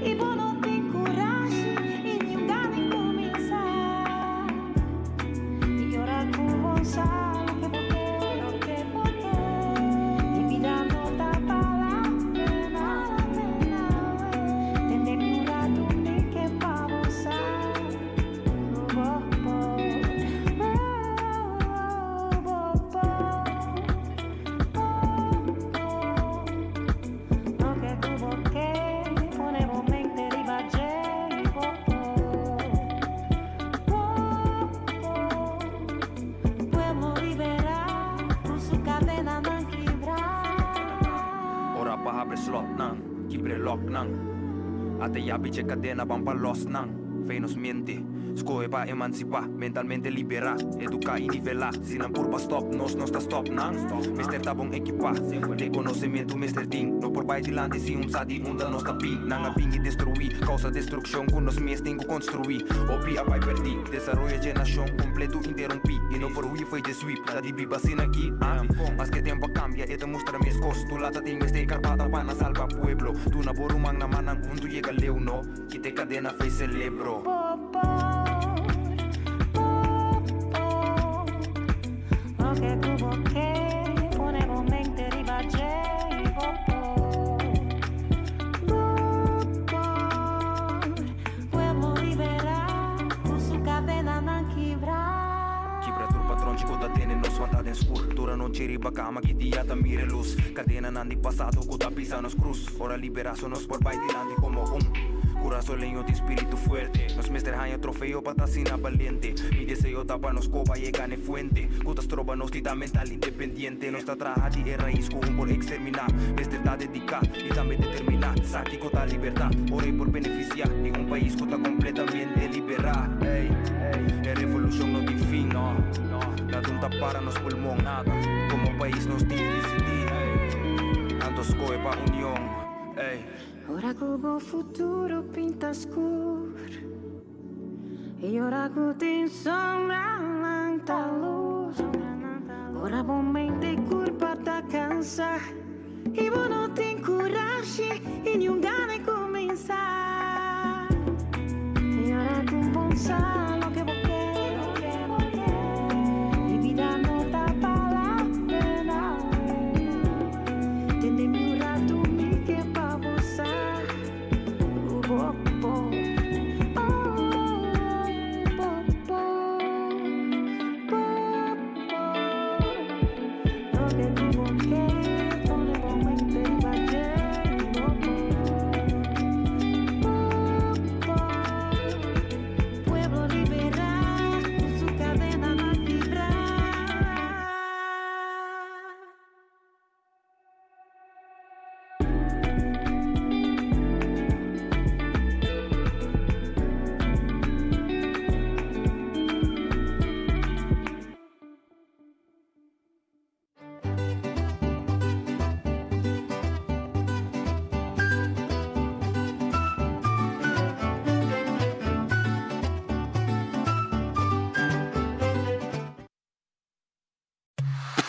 S9: I bo no tin kurashi i niun gana di kuminsá I ora ku bo sa loke bo ke loke bo ke I bida no ta bala pena Tende mi un ratu mi ke pa bo sa ku bo por Oh bo por oh oh Loke ku bo ke pone bo mente riba dje i bo por Bo por Pueblo liberá ku su kadenanan kibrá.
S10: Ora pa habri slotnan, kibra e loknan. Ata yabi dje kadena ban pa los nan. Fe nos mente, skohe pa emansipá, mentalmente liberá, eduká i nivelá. Si nan purba stòp nos, nos ta stòp nan. Mester ta bon ekipá, de konosementu mester tin. No por bai dilanti sin un sa di unda nos ta bin. Nan a bin i destruí, kousa destrukshon ku nos mes tin ku konstruí. Hopi a bai pèrdí, desaroyo dje nashon kompletu interumpí i no por hui fo'i dje sweep. Ta di biba asina aki, ah? Maske tempu a kambia, e ta mustra meskos. Tu lata tin mester karbata pa nan salba pueblo. Duna bo ruman na mannan huntu yega leu, no? Kita e kadena fei selebro.
S9: Bo por, bo por, loke ku bo ke, pone bo mente riba dje i bo por. Bo por, pueblo liberá, ku su kadenanan kibrá.
S10: Kibra tur patronchi ku ta tene nos wanta den skur. Tur anochi riba kama ki dia ta mira e lus. Kadenanan di pasado ku ta pisa nos krus. Ora libera so nos por bai dilanti komo un. Kurasoleño tin spiritu fuerte. Nos mester haña trofeo pa ta asina balente. Mi deseo ta pa nos koba yega n'e fuente ku ta stroba nos di ta mental independiente. Nos ta traha di e rais ku un por eksterminá. Mester ta dediká i tambe determiná. Sa kiko ta libertad, ora e por benefisiá di un pais ku ta kompletamente liberá. Ey, e revolushon no tin fin, no. Nada un ta para nos pulmon. Komo pais nos tin disidí. Anto skohe pa union. Ey.
S9: Ora ku bo futuro pinta skur I ora ku tin sombra lanta lus Ora bo mente i kurpa ta kansa I bo no tin kurashi i niun gana di kuminsá I ora ku bon sa.